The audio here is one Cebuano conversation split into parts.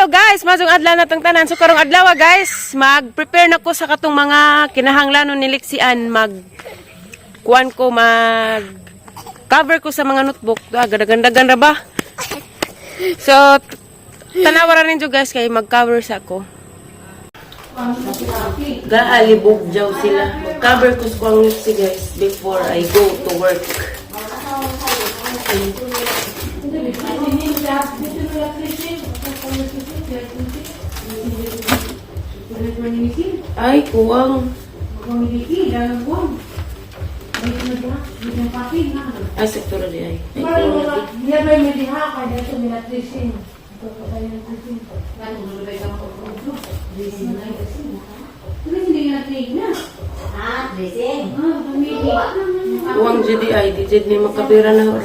Hello guys, masong adlaw na tong tanan. So karong adlaw guys, mag-prepare na ko sa katong mga kinahanglanon ni Lixian, mag kuan ko, mag cover ko sa mga notebook. Ah, gadagandagan ra ba? So tanawa ra ninyo guys kay mag-cover sa ako. Gaalibog jaw sila. Mag-cover ko sa kuang Lixi guys before I go to work. Ay, kuwang. Ay, sektora di ay. Ay, kuwang lagi. Kuwang jud ay, di jud ni makabira na ro.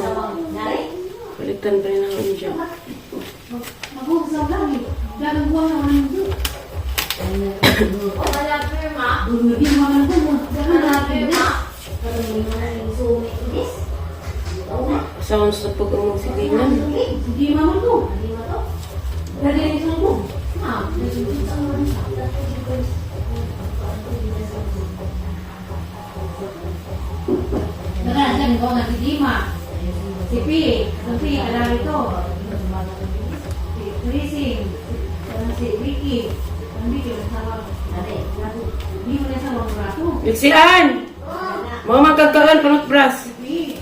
Palitan pa rin ako niya. Sounds na pag umong silingan. Si P, si P, alam ito. Si Tracing, si Ricky, ang Ricky, ang Hindi mo na sa mga brato. Lixian! Mga magkagkaan, panot bras. Si P,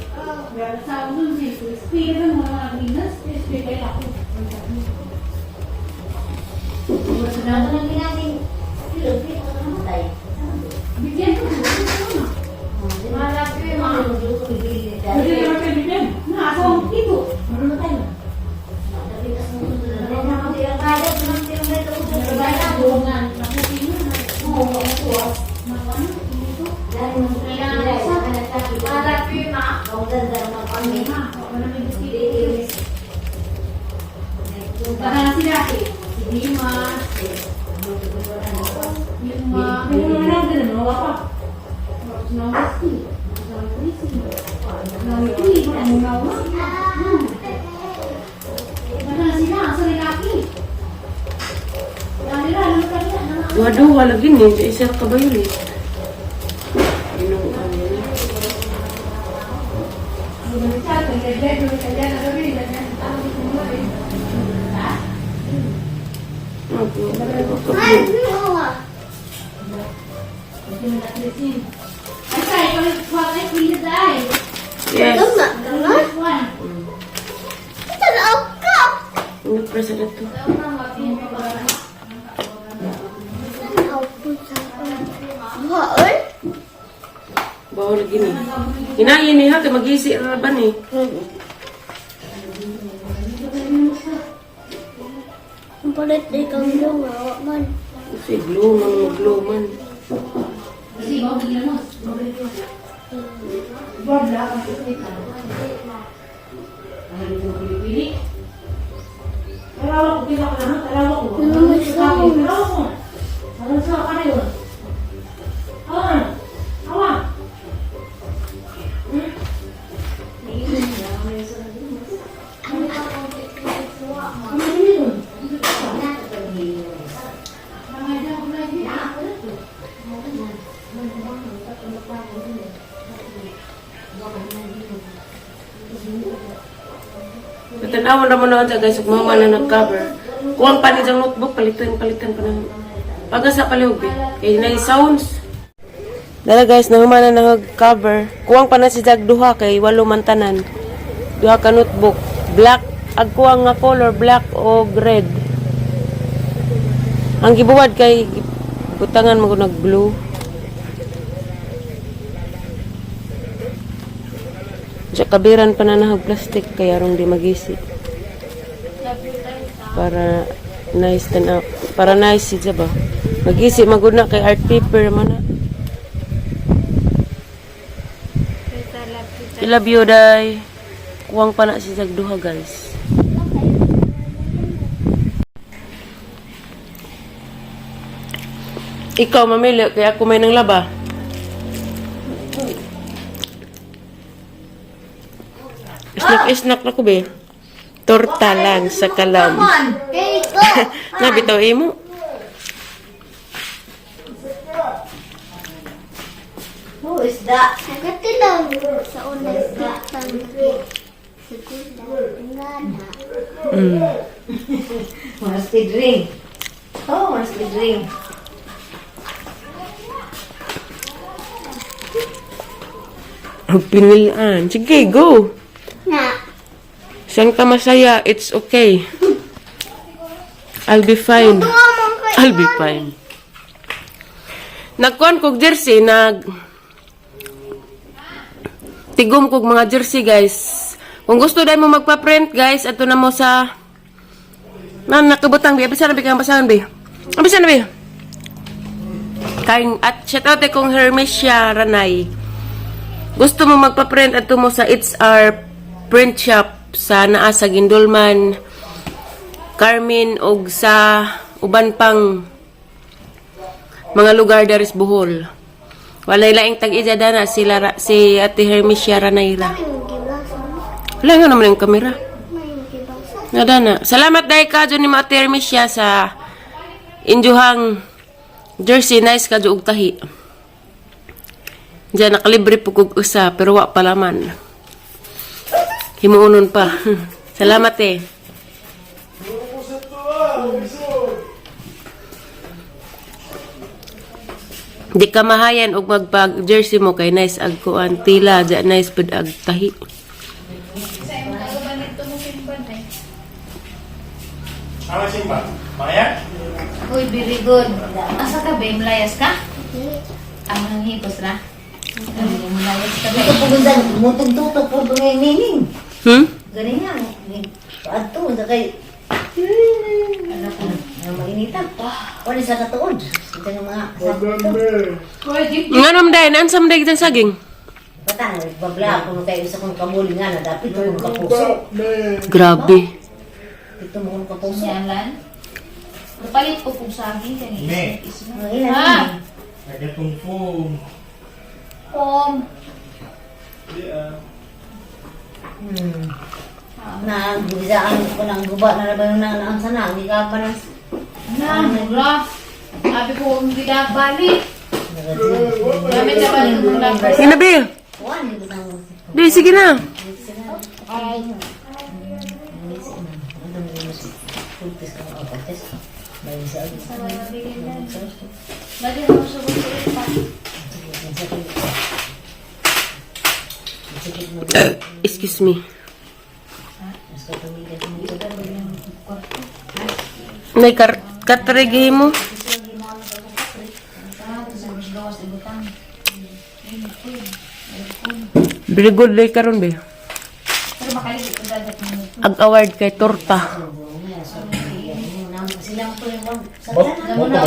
sa dun si P, ano mga minas, si P kay ako. Bigyan ko. Pwede naman kayo bigyan. Na, ako ang ito. Baka na sila si Dima, si Yuma, yung mga nagdala, mga wapa. Duha-duha lagi ni. Sa isa ka ba yun eh? Ginoo ano na. Yes. Ano press na to? Bawal lagi ni. Hinayin ni ha, kay mag-isi ra ba ni? Ang palit di kang lunga, man. Kasi glow man, mag-glow man. Ano may sounds? Tanawan ra mo na siya guys, ug mama na nag-cover. Kuwang pa ni siyang notebook, palitan, palitan pa na. Pagasa palihog eh. Kay na sounds. Dala guys, nahuma na nag-cover. Kuwang pa na si Jag duha kay walo man tanan. Duha ka notebook. Black, ag kuwang nga color black o red. Ang gibuwad kay butangan mo nag blue. Sa kabiran pa na nahag plastic kaya rong di magisi. Para nice tan para nice siya ba. Magisi magud na kay art paper man na. I love you, day. Kuwang pa na si Jag duha, guys. Ikaw mamili kaya ako may nang laba. Snack snack na ko be. Torta lang sa kalam. There you go. Na bitaw imo. Who is that? Nagatilaw sa unang kitang Segunda, ngana. Must be drink. Oh, must be drink. Ang pinilaan. Sige, go. Na. Siyang ka masaya, it's okay. I'll be fine. Tuwa man kay I'll be fine. Nagkuhan kog jersey, nag tigom kog mga jersey, guys. Kung gusto dahil mo magpa-print, guys, ato na mo sa na nakabutang bi. Abisa na bi kang basahan bi. Abisa na bi. Kain at shout out kong Hermesia Ranay. Gusto mo magpa-print, ato mo sa It's Our Print Shop sa naa sa Gindulman, Carmen og sa uban pang mga lugar daris Bohol. Walay laing tag-iya dana sila si Ate Hermesia Ranayra. May gibasa. Wala nga naman yung kamera. May gibasa. Nga dana. Salamat dahil ka dyan ni mo Ate Hermesia sa injuhang jersey, nice ka og tahi. Diyan nakalibre po kog usa pero wa pa laman. Himuonon pa. Salamat eh. Di ka mahayan og magpag jersey mo kay nice ag kuan tila ja nice pud ag tahi. Ano simba? Maya? Uy, very good. Asa ka ba? Malayas ka? Ang nang hipos na? Malayas ka ba? Ito po gundan, mutog-tutok po ito ngayon nining. Gani nga, adto, sa kay... Ano ko, mainita. Wala sa katuod. Ito ng mga sakto. Nga naman dahil, naan day kitang saging? Batang, babla ako nung kayo sa kong kamuli nga na dapat ito mong kapuso. Grabe. Ito mong kapuso. Yan. Kapalit ko kung saging kani. Ne. Ang ilan. Ha? Nagatong foam. Pom. Yeah. Na, gisaan ko ng guba na naman na ang sana. Hindi ka pa ng... Na, mura. Sabi ko, hindi ka balik. Gamit na balik kong number. Sige na, Bi. Kuwan, hindi ko nang... Bi, sige na. Balik mo sa gusto pa. Excuse me. Nay, katregi mo. Very good day karon be. Pero makaligit ko dagat mo. Ag award kay torta. Moto mo na?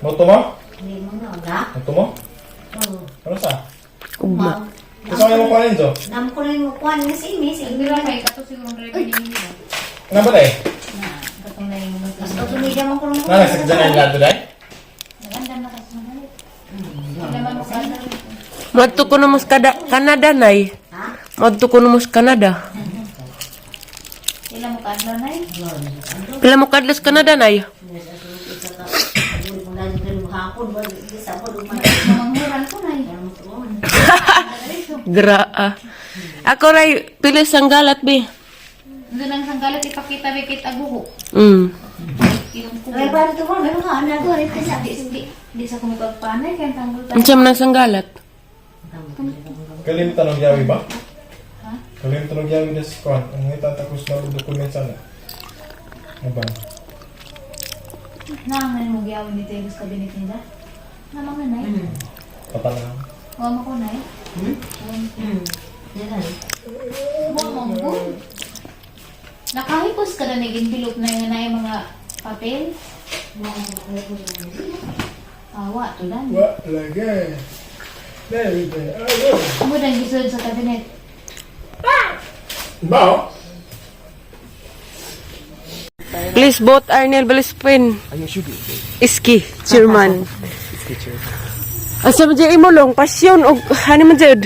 Moto mo? Moto mo? Ano sa? Ugma. Gusto ko yung kuha Enzo? Nam ko na yung kuwan nga si Amy, si Hindi Amy. lang kay kato siguro ready ninyo. Ano ba tayo? Na, katong na yung Mas katumigyan mo ko nung Na, nagsagdyan na yung lado dahil? Nagandam na kasi mga Hindi naman mo kada. Madto ko na mas Canada nay. Madto ko na mas Canada. Sila mo kadlaw na eh. Pila mo kadlas Canada nay? Mamanghuran ko na eh. Graa. Ako ray pili sanggalat be. Doon ang sanggalat ipakita bikit aguho. Yung kubo. May parang ito mo, meron ka, anak. Di, di, di sa kumapagpanay kaya tanggol tayo. Unsa man ang sanggalat? Kalimtan og yawi ba? Kalimtan og yawi na si Kwan. Ang ngita takos na og dokument sana. Ano ba? Nanganay mo giyawin dito yung kabinet nila. Namanganay. Patanaw. Huwag mo ko na eh. Huwag mo ko. Nakahipos ka na naging bilog na yun na yung mga papel. Awa, tulan. Wa lagi. Dahil Amo nang gisod sa kabinet. Ba? Please vote Arnel Balispin. Iski, chairman. Asa man dyan imulong, pasyon, og hani man dyan.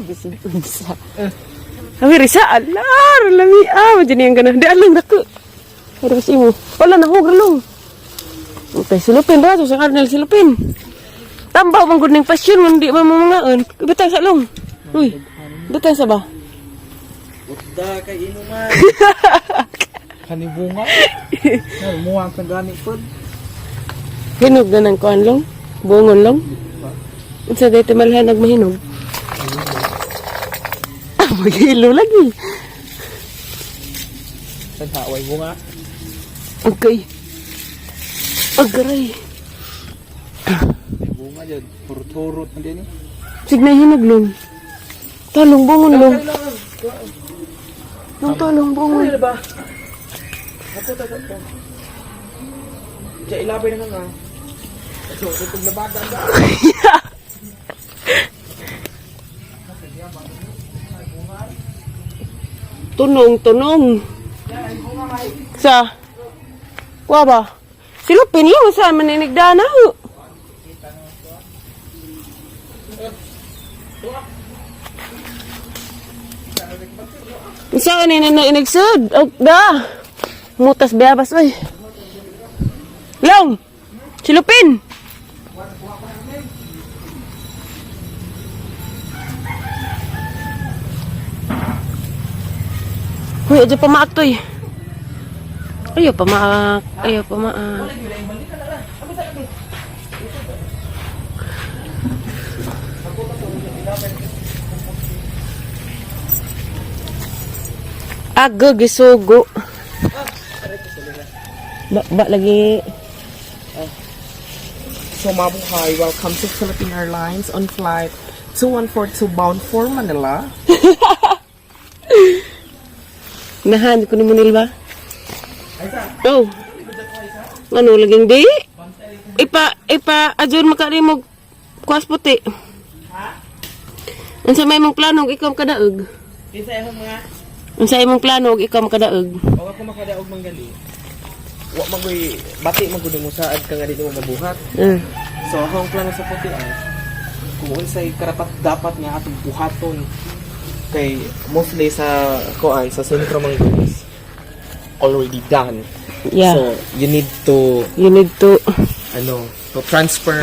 Bisig unsa. Awi risa, alar, lami, ah, man dyan yung gana. Di alang dako. Pero kasi mo. Wala na huwag long. Okay, silupin ra sa Arnel silupin. Tambaw man gud ning pasyon hindi man mo mangaon. Bitang sa long. Uy. Bitang sa ba? Utda kay inuman. Kanibunga. Muwang sa gani pod. Hinog na ng kuan long. Bungon long. Unsa day timalhan nagmahinog? Ah, maghilo lagi. Tadhaway bunga. Okay. Agaray. Bunga jud purturot na din eh. Sige na hinog long. Talong bungon long. Long talong bungon. Ba? Ako ta to. Diya ilabay na nga. So, itong labadan ba? Tunong, tunong. Sa? Kuha ba? Silupin lang sa maninigda na. Ho. Isa ni na inigsud. Og da. Mutas bayabas oy. Long. Silupin. Huy, adyo pamaak to eh. Ayaw pamaak. Ayaw pamaak. Aga gisugo. Ba, ba lagi. So mabuhay, welcome to Philippine Airlines on flight 2142 bound for Manila. Nahan ko ni Munil ba? Oh. Ano laging di? Ipa ipa adyon makari mo kuwas puti. Unsa may imong plano og ikaw makadaog? Kinsa imong mga Unsa imong plano og ikaw makadaog? og ako makadaog manggali. Wa magoy bati magud mo saad ka nga dili mo mabuhat. So ako ang plano sa puti ay kung unsay karapat dapat nga atong buhaton kay mostly sa kuan sa sentro manggol is already done. Yeah. So you need to You need to ano, to transfer.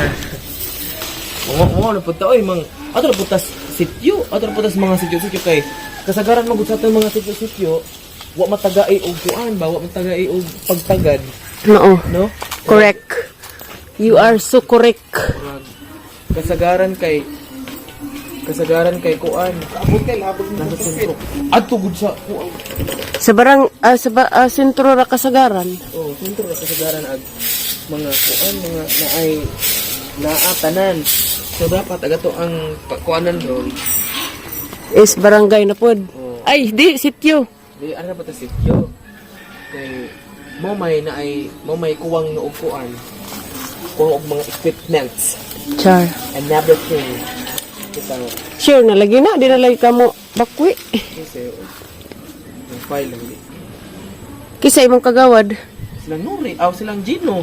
Mga mga na punta oy mang ato na punta sityo, ato na punta sa mga sityo-sityo kay kasagaran magud sa atong mga sityo-sityo, wa matagaay og kuan ba, wa matagaay og pagtagad, No. no? Correct. You are so correct. Murag, kasagaran kay kuan. Abot kay labot Nasa sentro. Adto gud sa kuan. Sa barang ah, sa ba, ah, sentro ra kasagaran. Oh, sentro ra kasagaran ag mga kuan mga naay naa tanan. So dapat agato ang kuanan ron. Is barangay na pod. Oh. Ay, di sityo. Di ano pa ta sityo. Kay mo may na ay mo may kuwang na og kuan. Kuwang og mga equipments Char. and everything. Kita Sure na lagi na di na lagi kamo bakwi. kasi ang file lang di. Kisa imong kagawad. Silang Nuri, aw silang Gino.